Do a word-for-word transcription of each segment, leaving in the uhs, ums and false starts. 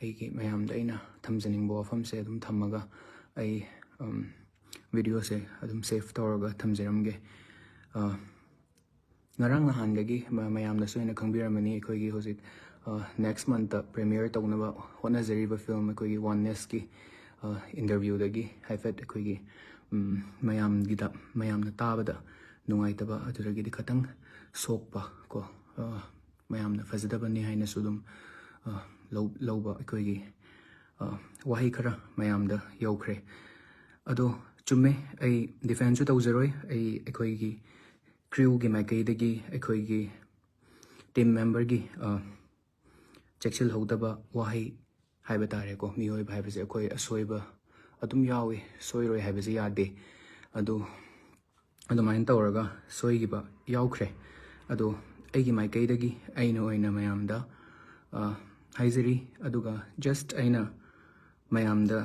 ꯑꯩꯒꯤ ꯃꯌꯥꯝꯗ ꯑꯩꯅ ꯊꯝꯖꯅꯤꯡꯕ ꯋꯥꯐꯝꯁꯦ ꯑꯗꯨꯝ ꯊꯝꯃꯒ ꯑꯩ videoꯁꯦ ꯑꯗꯨꯝ save ꯇꯧꯔꯒ ꯊꯝꯖꯔꯝꯒꯦ꯫ ꯉꯔꯥꯡ ꯅꯍꯥꯟꯗꯒꯤ ꯃꯌꯥꯝꯅꯁꯨ ꯍꯦꯟꯅ ꯈꯪꯕꯤꯔꯝꯃꯅꯤ, ꯑꯩꯈꯣꯏꯒꯤ ꯍꯧꯖꯤꯛ next monthꯇ premiere ꯇꯧꯅꯕ ꯍꯣꯠꯅꯖꯔꯤꯕ film ꯑꯩꯈꯣꯏꯒꯤ Onenessꯀꯤ interviewꯗꯒꯤ ꯍꯥꯏꯐꯦꯠ ꯑꯩꯈꯣꯏꯒꯤ ꯃꯌꯥꯝꯒꯤꯗ, ꯃꯌꯥꯝꯅ ꯇꯥꯕꯗ ꯅꯨꯡꯉꯥꯏꯇꯕ, ꯑꯗꯨꯗꯒꯤꯗꯤ ꯈꯇꯪ ꯁꯣꯛꯄ ꯀꯣ, ꯃꯌꯥꯝꯅ ꯐꯖꯗꯕꯅꯤ ꯍꯥꯏꯅꯁꯨ ꯑꯗꯨꯝ ꯂꯧꯕ ꯑꯩꯈꯣꯏꯒꯤ ꯋꯥꯍꯩ ꯈꯔ ꯃꯌꯥꯝꯗ ꯌꯧꯈ꯭ꯔꯦ꯫ ꯑꯗꯣ ꯆꯨꯝꯃꯦ, ꯑꯩ defenseꯁꯨ ꯇꯧꯖꯔꯣꯏ꯫ ꯑꯩ ꯑꯩꯈꯣꯏꯒꯤ crewꯒꯤ ꯃꯥꯏꯀꯩꯗꯒꯤ, ꯑꯩꯈꯣꯏꯒꯤ team memberꯒꯤ ꯆꯦꯛꯁꯤꯜꯍꯧꯗꯕ ꯋꯥꯍꯩ ꯍꯥꯏꯕ ꯇꯥꯔꯦꯀꯣ꯫ ꯃꯤꯑꯣꯏꯕ ꯍꯥꯏꯕꯁꯦ ꯑꯩꯈꯣꯏ ꯑꯁꯣꯏꯕ ꯑꯗꯨꯝ ꯌꯥꯎꯏ, ꯁꯣꯏꯔꯣꯏ ꯍꯥꯏꯕꯁꯦ ꯌꯥꯗꯦ꯫ ꯑꯗꯨ ꯑꯗꯨꯃꯥꯏꯅ ꯇꯧꯔꯒ ꯁꯣꯏꯈꯤꯕ ꯌꯥꯎꯈ꯭ꯔꯦ꯫ ꯑꯗꯣ ꯑꯩꯒꯤ ꯃꯥꯏꯀꯩꯗꯒꯤ ꯑꯩꯅ ꯑꯣꯏꯅ ꯃꯌꯥꯝꯗ ꯍꯥꯏꯖꯔꯤ꯫ ꯑꯗꯨꯒ just ꯑꯩꯅ ꯃꯌꯥꯝꯗ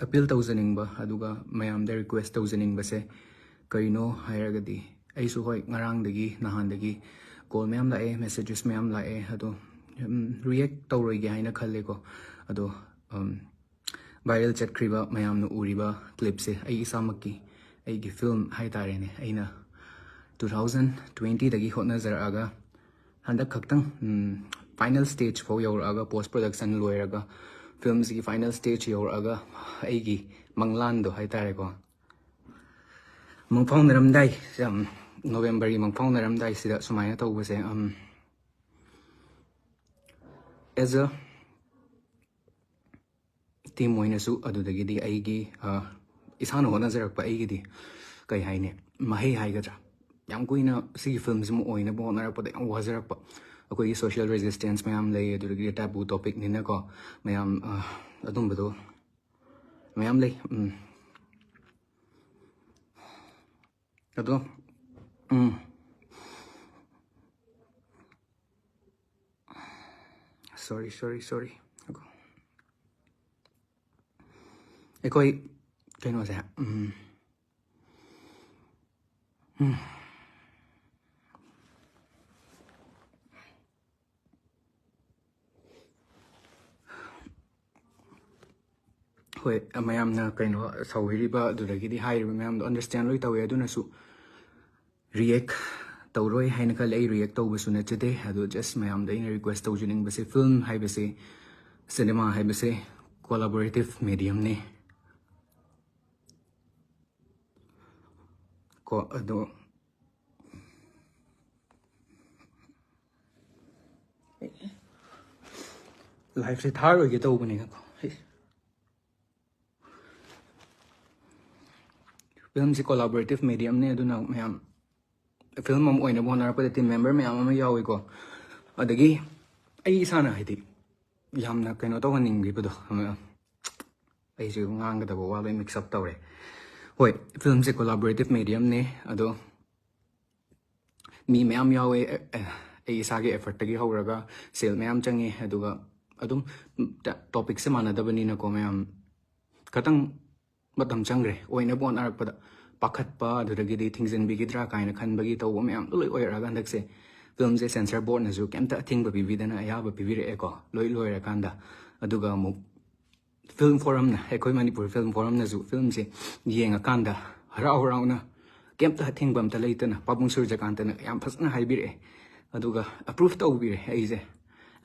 appeal ꯇꯧꯖꯅꯤꯡꯕ, ꯑꯗꯨꯒ ꯃꯌꯥꯝꯗ request ꯇꯧꯖꯅꯤꯡꯕꯁꯦ ꯀꯔꯤꯅꯣ ꯍꯥꯏꯔꯒꯗꯤ, ꯑꯩꯁꯨ ꯍꯣꯏ, ꯉꯔꯥꯡꯗꯒꯤ ꯅꯍꯥꯟꯗꯒꯤ call ꯃꯌꯥꯝ ꯂꯥꯛꯑꯦ, messages ꯃꯌꯥꯝ ꯂꯥꯛꯑꯦ꯫ ꯑꯗꯣ react ꯇꯧꯔꯣꯏꯒꯦ ꯍꯥꯏꯅ ꯈꯜꯂꯦꯀꯣ꯫ ꯑꯗꯣ viral ꯆꯠꯈ꯭ꯔꯤꯕ ꯃꯌꯥꯝꯅ ꯎꯔꯤꯕ clipꯁꯦ ꯑꯩ ꯏꯁꯥꯃꯛꯀꯤ, ꯑꯩꯒꯤ film ꯍꯥꯏꯇꯥꯔꯦꯅꯦ꯫ ꯑꯩꯅ two thousand twentyꯗꯒꯤ ꯍꯣꯠꯅꯖꯔꯛꯑꯒ ꯍꯟꯗꯛ ꯈꯛꯇꯪ final stage ꯐꯥꯎ ꯌꯧꯔꯛꯑꯒ, post production ꯂꯣꯏꯔꯒ filmꯁꯤꯒꯤ final stage ꯌꯧꯔꯛꯑꯒ ꯑꯩꯒꯤ ꯃꯪꯂꯥꯟꯗꯣ ꯍꯥꯏꯇꯥꯔꯦꯀꯣ, ꯃꯪꯐꯥꯎꯅꯔꯝꯗꯥꯏ, Novemberꯒꯤ ꯃꯪꯐꯥꯎꯅꯔꯝꯗꯥꯏꯁꯤꯗ ꯁꯨꯃꯥꯏꯅ ꯇꯧꯕꯁꯦ, as a team ꯑꯣꯏꯅꯁꯨ, ꯑꯗꯨꯗꯒꯤꯗꯤ ꯑꯩꯒꯤ ꯏꯁꯥꯅ ꯍꯣꯠꯅꯖꯔꯛꯄ, ꯑꯩꯒꯤꯗꯤ ꯀꯩ ꯍꯥꯏꯅꯤ, ꯃꯍꯩ ꯍꯥꯏꯒꯗ꯭ꯔꯥ, ꯌꯥꯝ ꯀꯨꯏꯅ ꯁꯤꯒꯤ filmꯁꯤꯃ ꯑꯣꯏꯅꯕ ꯍꯣꯠꯅꯔꯛꯄꯗ ꯌꯥꯝ ꯋꯥꯖꯔꯛꯄ꯫ ꯑꯩꯈꯣꯏꯒꯤ social resistance ꯃꯌꯥꯝ ꯂꯩ, ꯑꯗꯨꯗꯒꯤ taboo topicꯅꯤꯅꯀꯣ, ꯃꯌꯥꯝ ꯑꯗꯨꯝꯕꯗꯣ ꯃꯌꯥꯝ ꯂꯩ꯫ ꯑꯗꯣ sorry, sorry, sorry꯫ ꯑꯩꯈꯣꯏ ꯀꯩꯅꯣꯁꯦ, ꯎꯝ, ꯎꯝ꯫ ꯍꯣꯏ, ꯃꯌꯥꯝꯅ ꯀꯩꯅꯣ ꯁꯧꯕꯤꯔꯤꯕ ꯑꯗꯨꯗꯒꯤꯗꯤ ꯍꯥꯏꯔꯤꯕ ꯃꯌꯥꯝꯗꯣ understand ꯂꯣꯏ ꯇꯧꯋꯦ꯫ ꯑꯗꯨꯅꯁꯨ react ꯇꯧꯔꯣꯏ ꯍꯥꯏꯅ ꯈꯜꯂꯦ꯫ ꯑꯩ react ꯇꯧꯕꯁꯨ ꯅꯠꯆꯗꯦ꯫ ꯑꯗꯣ just ꯃꯌꯥꯝꯗ ꯑꯩꯅ request ꯇꯧꯖꯅꯤꯡꯕꯁꯦ, film ꯍꯥꯏꯕꯁꯦ, cinema ꯍꯥꯏꯕꯁꯦ collaborative mediumꯅꯦ꯫ ꯀꯣ ꯑꯗꯣ liveꯁꯦ ꯊꯥꯔꯣꯏꯒꯦ ꯇꯧꯕꯅꯦ꯫ Filmꯁꯤ collaborative mediumꯅꯦ꯫ ꯑꯗꯨꯅ ꯃꯌꯥꯝ film ꯑꯃ ꯑꯣꯏꯅꯕ ꯍꯣꯠꯅꯔꯛꯄꯗ team member ꯃꯌꯥꯝ ꯑꯃ ꯌꯥꯎꯏꯀꯣ꯫ ꯑꯗꯒꯤ ꯑꯩ ꯏꯁꯥꯅ ꯍꯥꯏꯗꯤ ꯌꯥꯝꯅ ꯀꯩꯅꯣ ꯇꯧꯍꯟꯅꯤꯡꯕꯤꯕꯗꯣ, ꯑꯃ ꯑꯩꯁꯨ ꯉꯥꯡꯒꯗꯕ ꯋꯥ ꯂꯣꯏ mix up ꯇꯧꯔꯦ꯫ ꯍꯣꯏ, filmꯁꯦ collaborative mediumꯅꯦ꯫ ꯑꯗꯣ ꯃꯤ ꯃꯌꯥꯝ ꯌꯥꯎꯋꯦ꯫ ꯑꯩ ꯏꯁꯥꯒꯤ effortꯇꯒꯤ ꯍꯧꯔꯒ ꯁꯦꯜ ꯃꯌꯥꯝ ꯆꯪꯉꯦ꯫ ꯑꯗꯨꯒ ꯑꯗꯨꯝ topicꯁꯦ ꯃꯥꯟꯅꯗꯕꯅꯤꯅꯀꯣ, ꯃꯌꯥꯝ ꯈꯇꯪ ꯃꯇꯝ ꯆꯪꯈ꯭ꯔꯦ꯫ ꯑꯣꯏꯅꯕ ꯍꯣꯠꯅꯔꯛꯄꯗ ꯄꯥꯈꯠꯄ, ꯑꯗꯨꯗꯒꯤꯗꯤ ꯊꯤꯡꯖꯤꯟꯕꯤꯒꯗ꯭ꯔꯥ ꯀꯥꯏꯅ ꯈꯟꯕꯒꯤ ꯇꯧꯕ ꯃꯌꯥꯝꯗꯣ ꯂꯣꯏ ꯑꯣꯏꯔꯛꯑꯒ ꯍꯟꯗꯛꯁꯦ filmꯁꯦ censor boardꯅꯁꯨ ꯀꯩꯝꯇ ꯑꯊꯤꯡꯕ ꯄꯤꯕꯤꯗꯅ ꯑꯌꯥꯕ ꯄꯤꯕꯤꯔꯛꯑꯦꯀꯣ꯫ ꯂꯣꯏ ꯂꯣꯏꯔꯀꯥꯟꯗ ꯑꯗꯨꯒ ꯑꯃꯨꯛ film forumꯅ, ꯑꯩꯈꯣꯏ ꯃꯅꯤꯄꯨꯔ film forumꯅꯁꯨ filmꯁꯦ ꯌꯦꯡꯉꯀꯥꯟꯗ ꯍꯔꯥꯎ ꯍꯔꯥꯎꯅ ꯀꯩꯝꯇ ꯑꯊꯤꯡꯕ ꯑꯝꯇ ꯂꯩꯇꯅ ꯄꯥꯕꯨꯡ ꯁꯨꯔꯖꯀꯥꯟꯇꯅ ꯌꯥꯝ ꯐꯖꯅ ꯍꯥꯏꯕꯤꯔꯛꯑꯦ꯫ ꯑꯗꯨꯒ approve ꯇꯧꯕꯤꯔꯦ ꯑꯩꯁꯦ꯫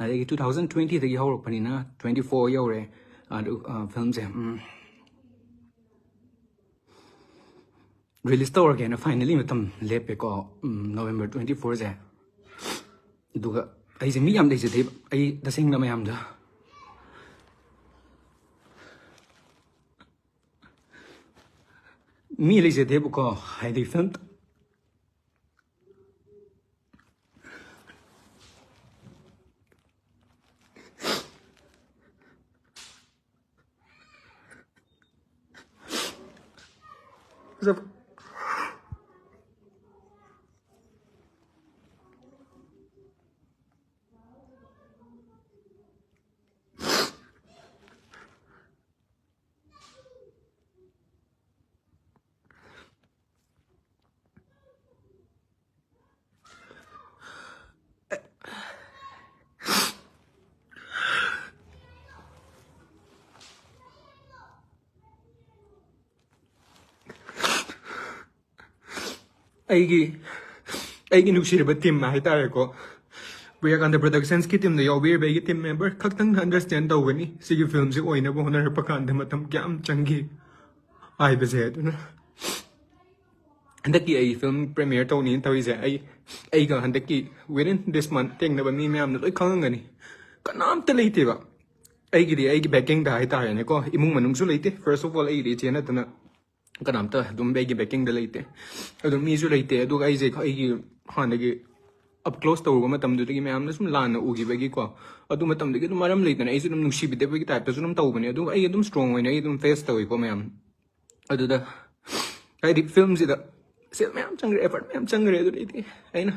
ꯑꯗꯒꯤ two thousand twentyꯗꯒꯤ ꯍꯧꯔꯛꯄꯅꯤꯅ twenty four ꯌꯧꯔꯦ꯫ ꯑꯗꯨ, ꯑ, filmꯁꯦ, ꯎꯝ, release ꯇꯧꯔꯒꯦꯅ finally ꯃꯇꯝ ꯂꯦꯞꯄꯦꯀꯣ, ꯎꯝ, November twenty fourꯁꯦ꯫ ꯑꯗꯨꯒ ꯑꯩꯁꯦ ꯃꯤ ꯌꯥꯝ ꯂꯩꯖꯗꯦꯕ꯫ ꯑꯩ ꯇꯁꯦꯡꯅ ꯃꯌꯥꯝꯗ ꯃꯤ ꯂꯩꯖꯗꯦꯕꯀꯣ, ꯍꯥꯏꯗꯤ film ꯑꯩꯒꯤ ꯑꯩꯒꯤ ꯅꯨꯡꯁꯤꯔꯕ ꯇꯤꯝ ꯍꯥꯏꯇꯥꯔꯦꯀꯣ, ꯄ꯭ꯔꯤꯌꯥꯀꯥꯟꯇ ꯄ꯭ꯔꯣꯗꯛꯁꯟꯁꯀꯤ ꯇꯤꯝꯗ ꯌꯥꯎꯕꯤꯔꯤꯕ ꯑꯩꯒꯤ ꯇꯤꯝ ꯃꯦꯝꯕꯔ ꯈꯛꯇꯪꯅ ꯑꯟꯗꯔꯁꯇꯦꯟ ꯇꯧꯒꯅꯤ ꯁꯤꯒꯤ ꯐꯤꯂꯝꯁꯤ ꯑꯣꯏꯅꯕ ꯍꯣꯠꯅꯔꯛꯄ ꯀꯥꯟꯗ ꯃꯇꯝ ꯀꯌꯥꯝ ꯆꯪꯈꯤ ꯍꯥꯏꯕꯁꯦ꯫ ꯑꯗꯨꯅ ꯍꯟꯗꯛꯀꯤ ꯑꯩ ꯐꯤꯂꯝ ꯄ꯭ꯔꯤꯃꯤꯌꯔ ꯇꯧꯅꯤꯅ ꯇꯧꯔꯤꯁꯦ, ꯑꯩ ꯑꯩꯒ ꯍꯟꯗꯛꯀꯤ within this month ꯊꯦꯡꯅꯕ ꯃꯤ ꯃꯌꯥꯝꯅ ꯂꯣꯏ ꯈꯪꯉꯝꯒꯅꯤ꯫ ꯀꯅꯥꯝꯇ ꯂꯩꯇꯦꯕ ꯑꯩꯒꯤꯗꯤ, ꯑꯩꯒꯤ ꯕꯦꯀꯤꯡꯗ ꯍꯥꯏꯇꯥꯔꯦꯅꯦꯀꯣ꯫ ꯏꯃꯨꯡ ꯃꯅꯨꯡꯁꯨ ꯂꯩꯇꯦ, ꯐꯥꯔꯁ ꯑꯣꯐ ꯑꯣꯜ ꯑꯩꯒꯤꯗꯤ ꯏꯆꯦ ꯅꯠꯇꯅ ꯀꯅꯥꯝꯇ ꯑꯗꯨꯝ ꯑꯩꯒꯤ ꯕꯦꯀꯤꯡꯗ ꯂꯩꯇꯦ꯫ ꯑꯗꯨꯝ ꯃꯤꯁꯨ ꯂꯩꯇꯦ꯫ ꯑꯗꯨꯒ ꯑꯩꯁꯦ ꯑꯩꯒꯤ ꯍꯥꯟꯅꯒꯤ ꯑꯞ ꯀ꯭ꯂꯣꯁ ꯇꯧꯔꯨꯕ ꯃꯇꯝꯗꯨꯗꯒꯤ ꯃꯌꯥꯝꯅ ꯁꯨꯝ ꯂꯥꯟꯅ ꯎꯈꯤꯕꯒꯤꯀꯣ, ꯑꯗꯨ ꯃꯇꯝꯗꯒꯤ ꯑꯗꯨꯝ ꯃꯔꯝ ꯂꯩꯇꯅ ꯑꯩꯁꯨ ꯑꯗꯨꯝ ꯅꯨꯡꯁꯤꯕꯤꯗꯕꯒꯤ ꯇꯥꯏꯞꯇꯁꯨ ꯑꯗꯨꯝ ꯇꯧꯕꯅꯦ꯫ ꯑꯗꯨꯒ ꯑꯩ ꯑꯗꯨꯝ ꯁ꯭ꯇꯔꯣꯡ ꯑꯣꯏꯅ ꯑꯩ ꯑꯗꯨꯝ ꯐꯦꯁ ꯇꯧꯋꯤꯀꯣ ꯃꯌꯥꯝ꯫ ꯑꯗꯨꯗ ꯍꯥꯏꯗꯤ ꯐꯤꯂꯝꯁꯤꯗ ꯁꯦꯜ ꯃꯌꯥꯝ ꯆꯪꯈ꯭ꯔꯦ, ꯑꯦꯐꯔꯠ ꯃꯌꯥꯝ ꯆꯪꯈ꯭ꯔꯦ꯫ ꯑꯗꯨꯗꯩꯗꯤ ꯑꯩꯅ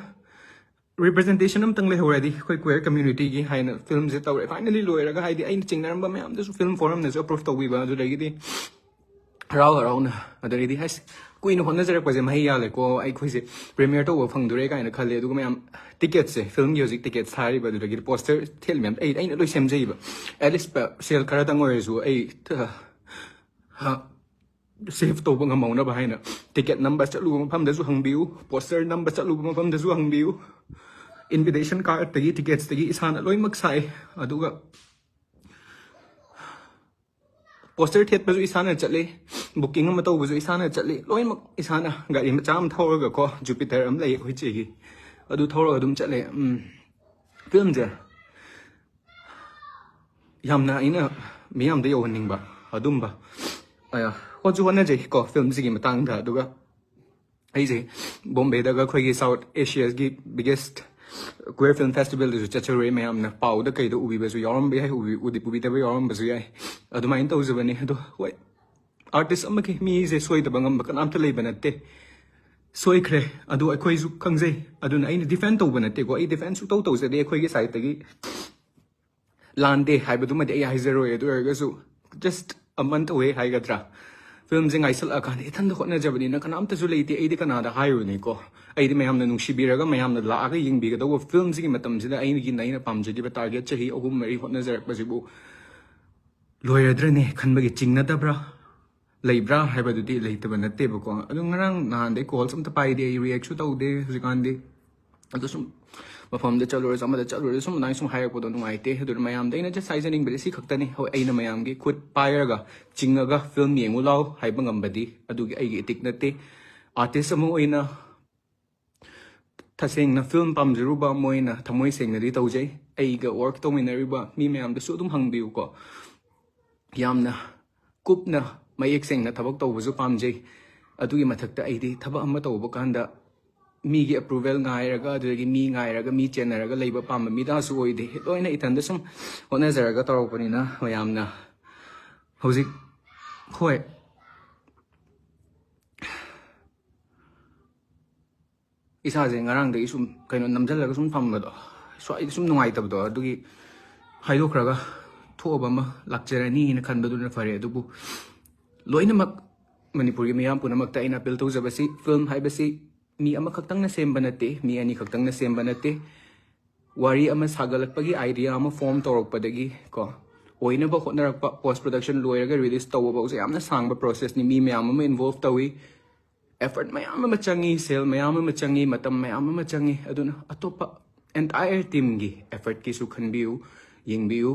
ꯔꯤꯄ꯭ꯔꯖꯦꯟꯇꯦꯁꯟ ꯑꯝꯇꯪ ꯂꯩꯍꯧꯔꯗꯤ ꯑꯩꯈꯣꯏ ꯀ꯭ꯋꯦꯔ ꯀꯝꯃ꯭ꯌꯨꯅꯤꯇꯤꯒꯤ ꯍꯥꯏꯅ ꯐꯤꯂꯝꯁꯦ ꯇꯧꯔꯦ꯫ ꯐꯥꯏꯅꯂꯤ ꯂꯣꯏꯔꯒ ꯍꯥꯏꯗꯤ ꯑꯩꯅ ꯆꯤꯡꯅꯔꯝꯕ ꯃꯌꯥꯝꯗꯨꯁꯨ ꯐꯤꯂꯝ ꯐꯣꯔꯝꯅꯁꯨ ꯑꯦꯄ꯭ꯔꯨꯞ ꯇꯧꯕꯤꯕ, ꯑꯗꯨꯗꯒꯤꯗꯤ ꯍꯔꯥꯎ ꯍꯔꯥꯎꯅ, ꯑꯗꯨꯗꯒꯤꯗꯤ ꯑꯁ ꯀꯨꯏꯅ ꯍꯣꯠꯅꯖꯔꯛꯄꯁꯦ ꯃꯍꯩ ꯌꯥꯜꯂꯦꯀꯣ, ꯑꯩꯈꯣꯏꯁꯦ ꯄ꯭ꯔꯤꯃꯤꯌꯔ ꯇꯧꯕ ꯐꯪꯗꯣꯔꯦ ꯀꯥꯏꯅ ꯈꯜꯂꯦ꯫ ꯑꯗꯨꯒ ꯃꯌꯥꯝ ꯇꯤꯀꯦꯠꯁꯦ, ꯐꯤꯂꯝꯒꯤ ꯍꯧꯖꯤꯛ ꯇꯤꯀꯦꯠ ꯁꯥꯔꯤꯕ, ꯑꯗꯨꯗꯒꯤꯗꯤ ꯄꯣꯁꯇꯔ ꯊꯦꯠ ꯃꯌꯥꯝ ꯑꯩ ꯑꯩꯅ ꯂꯣꯏ ꯁꯦꯝꯖꯩꯕ꯫ ꯑꯦꯠꯂꯤꯁ ꯁꯦꯜ ꯈꯔꯇꯪ ꯑꯣꯏꯔꯁꯨ ꯑꯩ ꯁꯦꯐ ꯇꯧꯕ ꯉꯝꯍꯧꯅꯕ ꯍꯥꯏꯅ ꯇꯤꯀꯦꯠ ꯅꯝꯕ ꯆꯠꯂꯨꯕ ꯃꯐꯝꯗꯁꯨ ꯍꯪꯕꯤꯌꯨ, ꯄꯣꯁꯇꯔ ꯅꯝꯕ ꯆꯠꯂꯨꯕ ꯃꯐꯝꯗꯁꯨ ꯍꯪꯕꯤꯌꯨ꯫ ꯏꯟꯚꯤꯇꯦꯁꯟ ꯀꯥꯔꯠꯇꯒꯤ, ꯇꯤꯀꯦꯠꯁꯇꯒꯤ ꯏꯁꯥꯅ ꯂꯣꯏꯅꯃꯛ ꯁꯥꯏ꯫ ꯑꯗꯨꯒ ꯄꯣꯁꯇꯔ ꯊꯦꯠꯄꯁꯨ ꯏꯁꯥꯅ ꯆꯠꯂꯤ, ꯕꯨꯀꯤꯡ ꯑꯃ ꯇꯧꯕꯁꯨ ꯏꯁꯥꯅ ꯆꯠꯂꯤ, ꯂꯣꯏꯅꯃꯛ ꯏꯁꯥꯅ꯫ ꯒꯥꯔꯤ ꯃꯆꯥ ꯑꯃ ꯊꯧꯔꯒꯀꯣ, ꯖꯨꯄꯤꯇꯔ ꯑꯃ ꯂꯩ ꯑꯩꯈꯣꯏ ꯆꯦꯒꯤ, ꯑꯗꯨ ꯊꯧꯔꯒ ꯑꯗꯨꯝ ꯆꯠꯂꯦ꯫ ꯎꯝ, ꯐꯤꯂꯝꯁꯦ ꯌꯥꯝꯅ ꯑꯩꯅ ꯃꯤꯌꯥꯝꯗ ꯌꯧꯍꯟꯅꯤꯡꯕ ꯑꯗꯨꯝꯕ, ꯑ, ꯍꯣꯠꯁꯨ ꯍꯣꯠꯅꯖꯩ ꯀꯣ ꯐꯤꯂꯝꯁꯤꯒꯤ ꯃꯇꯥꯡꯗ꯫ ꯑꯗꯨꯒ ꯑꯩꯁꯦ ꯕꯣꯝꯕꯦꯗꯒ ꯑꯩꯈꯣꯏꯒꯤ ꯁꯥꯎꯠ ꯑꯦꯁꯤꯌꯥꯒꯤ ꯕꯤꯒꯦꯁ ꯀ꯭ꯋꯦꯔ ꯐꯤꯂꯝ ꯐꯦꯁꯇꯤꯚꯦꯜꯗꯁꯨ ꯆꯠꯆꯔꯨꯔꯦ꯫ ꯃꯌꯥꯝꯅ ꯄꯥꯎꯗ ꯀꯩꯗ ꯎꯕꯤꯕꯁꯨ ꯌꯥꯎꯔꯝꯕ ꯌꯥꯏ, ꯎꯕꯤ-, ꯎꯗꯤ-, ꯎꯕꯤꯗꯕ ꯌꯥꯎꯔꯝꯕꯁꯨ ꯌꯥꯏ꯫ ꯑꯗꯨꯃꯥꯏꯅ ꯇꯧꯖꯕꯅꯤ꯫ ꯑꯗꯣ ꯍꯣꯏ, ꯑꯥꯔꯇꯤꯁ ꯑꯃꯒꯤ ꯃꯤꯁꯦ ꯁꯣꯏꯗꯕ ꯉꯝꯕ ꯀꯅꯥꯝꯇ ꯂꯩꯕ ꯅꯠꯇꯦ꯫ ꯁꯣꯏꯈ꯭ꯔꯦ, ꯑꯗꯨ ꯑꯩꯈꯣꯏꯁꯨ ꯈꯪꯖꯩ꯫ ꯑꯗꯨꯅ ꯑꯩꯅ ꯗꯤꯐꯦꯟ ꯇꯧꯕ ꯅꯠꯇꯦꯀꯣ, ꯑꯩ ꯗꯤꯐꯦꯟ ꯁꯨꯡꯇꯧ ꯇꯧꯖꯗꯦ ꯑꯩꯈꯣꯏꯒꯤ ꯁꯥꯏꯠꯇꯒꯤ꯫ ꯂꯥꯟꯗꯦ ꯍꯥꯏꯕꯗꯨꯃꯗꯤ ꯑꯩ ꯍꯥꯏꯖꯔꯣꯏ꯫ ꯑꯗꯨ ꯑꯣꯏꯔꯒꯁꯨ just ꯑꯃꯟ ꯇꯧꯋꯦ ꯍꯥꯏꯒꯗ꯭ꯔꯥ, ꯐꯤꯂꯝꯁꯦ ꯉꯥꯏꯁꯜꯂꯛꯑꯀꯥꯟꯗ ꯏꯊꯟꯗ ꯍꯣꯠꯅꯖꯕꯅꯤꯅ ꯀꯅꯥꯝꯇꯁꯨ ꯂꯩꯇꯦ꯫ ꯑꯩꯗꯤ ꯀꯅꯥꯗ ꯍꯥꯏꯔꯨꯅꯤꯀꯣ? ꯑꯩꯗꯤ ꯃꯌꯥꯝꯅ ꯅꯨꯡꯁꯤꯕꯤꯔꯒ ꯃꯌꯥꯝꯅ ꯂꯥꯛꯑꯒ ꯌꯦꯡꯕꯤꯒꯗꯧꯕ ꯐꯤꯂꯝꯁꯤꯒꯤ ꯃꯇꯝꯁꯤꯗ ꯑꯩꯒꯤꯅ ꯑꯩꯅ ꯄꯥꯝꯖꯈꯤꯕ ꯇꯥꯔꯒꯦꯠ ꯆꯍꯤ ꯑꯍꯨꯝ ꯃꯔꯤ ꯍꯣꯠꯅꯖꯔꯛꯄꯁꯤꯕꯨ ꯂꯣꯏꯔꯗ꯭ꯔꯅꯦ ꯈꯟꯕꯒꯤ ꯆꯤꯡꯅꯗꯕ꯭ꯔꯥ? ꯂꯩꯕ꯭ꯔꯥ ꯍꯥꯏꯕꯗꯨꯗꯤ ꯂꯩꯇꯕ ꯅꯠꯇꯦꯕꯀꯣ꯫ ꯑꯗꯨ ꯉꯔꯥꯡ ꯅꯍꯥꯟꯗꯩ calls ꯑꯝꯇ ꯄꯥꯏꯗꯦ ꯑꯩ, reactꯁꯨ ꯇꯧꯗꯦ ꯍꯧꯖꯤꯛꯀꯥꯟꯗꯤ꯫ ꯑꯗꯨ ꯁꯨꯝ ꯃꯐꯝꯗ ꯆꯠꯂꯨꯔꯁꯨ ꯑꯃꯗ ꯆꯠꯂꯨꯔꯁꯨ ꯁꯨꯝ ꯑꯗꯨꯃꯥꯏꯅ ꯁꯨꯝ ꯍꯥꯏꯔꯛꯄꯗꯣ ꯅꯨꯡꯉꯥꯏꯇꯦ꯫ ꯑꯗꯨꯅ ꯃꯌꯥꯝꯗ ꯑꯩꯅ just ꯍꯥꯏꯖꯅꯤꯡꯕꯗꯤ ꯁꯤ ꯈꯛꯇꯅꯤ꯫ ꯍꯣꯏ, ꯑꯩꯅ ꯃꯌꯥꯝꯒꯤ ꯈꯨꯠ ꯄꯥꯏꯔꯒ ꯆꯤꯡꯉꯒ film ꯌꯦꯡꯉꯨ ꯂꯥꯎ ꯍꯥꯏꯕ ꯉꯝꯕꯗꯤ ꯑꯗꯨꯒꯤ ꯑꯩꯒꯤ ethic ꯅꯠꯇꯦ꯫ Artist ꯑꯃ ꯑꯣꯏꯅ ꯇꯁꯦꯡꯅ film ꯄꯥꯝꯖꯔꯨꯕ ꯑꯃ ꯑꯣꯏꯅ ꯊꯃꯣꯏ ꯁꯦꯡꯅꯗꯤ ꯇꯧꯖꯩ꯫ ꯑꯩꯒ work ꯇꯧꯃꯤꯟꯅꯔꯤꯕ ꯃꯤ ꯃꯌꯥꯝꯗꯁꯨ ꯑꯗꯨꯝ ꯍꯪꯕꯤꯌꯨꯀꯣ꯫ ꯌꯥꯝꯅ ꯀꯨꯞꯅ ꯃꯌꯦꯛ ꯁꯦꯡꯅ ꯊꯕꯛ ꯇꯧꯕꯁꯨ ꯄꯥꯝꯖꯩ꯫ ꯑꯗꯨꯒꯤ ꯃꯊꯛꯇ ꯑꯩꯗꯤ ꯊꯕꯛ ꯑꯃ ꯇꯧꯕ ꯀꯥꯟꯗ ꯃꯤꯒꯤ approval ꯉꯥꯏꯔꯒ, ꯑꯗꯨꯗꯒꯤ ꯃꯤ ꯉꯥꯏꯔꯒ, ꯃꯤ ꯆꯦꯟꯅꯔꯒ ꯂꯩꯕ ꯄꯥꯝꯕ ꯃꯤꯗꯥꯁꯨ ꯑꯣꯏꯗꯦ꯫ ꯂꯣꯏꯅ ꯏꯊꯟꯗ ꯁꯨꯝ ꯍꯣꯠꯅꯖꯔꯒ ꯇꯧꯔꯛꯄꯅꯤꯅ ꯃꯌꯥꯝꯅ ꯍꯧꯖꯤꯛ, ꯍꯣꯏ, ꯏꯁꯥꯁꯦ ꯉꯔꯥꯡꯗꯒꯤ ꯁꯨꯝ ꯀꯩꯅꯣ ꯅꯝꯁꯤꯜꯂꯒ ꯁꯨꯝ ꯊꯝꯕꯗꯣ, ꯁ꯭ꯋꯥꯏꯗ ꯁꯨꯝ ꯅꯨꯡꯉꯥꯏꯇꯕꯗꯣ, ꯑꯗꯨꯒꯤ ꯍꯥꯏꯗꯣꯛꯈ꯭ꯔꯒ ꯊꯣꯛꯑꯕ ꯑꯃ ꯂꯥꯛꯆꯔꯅꯤꯅ ꯈꯟꯕꯗꯨꯅ ꯐꯔꯦ꯫ ꯑꯗꯨꯕꯨ ꯂꯣꯏꯅꯃꯛ ꯃꯅꯤꯄꯨꯔꯒꯤ ꯃꯤꯌꯥꯝ ꯄꯨꯝꯅꯃꯛꯇ ꯑꯩꯅ appeal ꯇꯧꯖꯕꯁꯤ, film ꯍꯥꯏꯕꯁꯤ ꯃꯤ ꯑꯃꯈꯛꯇꯪꯅ ꯁꯦꯝꯕ ꯅꯠꯇꯦ, ꯃꯤ ꯑꯅꯤꯈꯛꯇꯪꯅ ꯁꯦꯝꯕ ꯅꯠꯇꯦ꯫ ꯋꯥꯔꯤ ꯑꯃ ꯁꯥꯒꯠꯂꯛꯄꯒꯤ idea ꯑꯃ form ꯇꯧꯔꯛꯄꯗꯒꯤ ꯀꯣ, ꯑꯣꯏꯅꯕ ꯍꯣꯠꯅꯔꯛꯄ, post production ꯂꯣꯏꯔꯒ release ꯇꯧꯕ ꯐꯥꯎꯁꯦ ꯌꯥꯝꯅ ꯁꯥꯡꯕ processꯅꯤ꯫ ꯃꯤ ꯃꯌꯥꯝ ꯑꯃ involve ꯇꯧꯏ, effort ꯃꯌꯥꯝ ꯑꯃ ꯆꯪꯉꯤ, ꯁꯦꯜ ꯃꯌꯥꯝ ꯑꯃ ꯆꯪꯉꯤ, ꯃꯇꯝ ꯃꯌꯥꯝ ꯑꯃ ꯆꯪꯉꯤ꯫ ꯑꯗꯨꯅ ꯑꯇꯣꯞꯄ entire teamꯒꯤ effortꯀꯤꯁꯨ ꯈꯟꯕꯤꯌꯨ, ꯌꯦꯡꯕꯤꯌꯨ꯫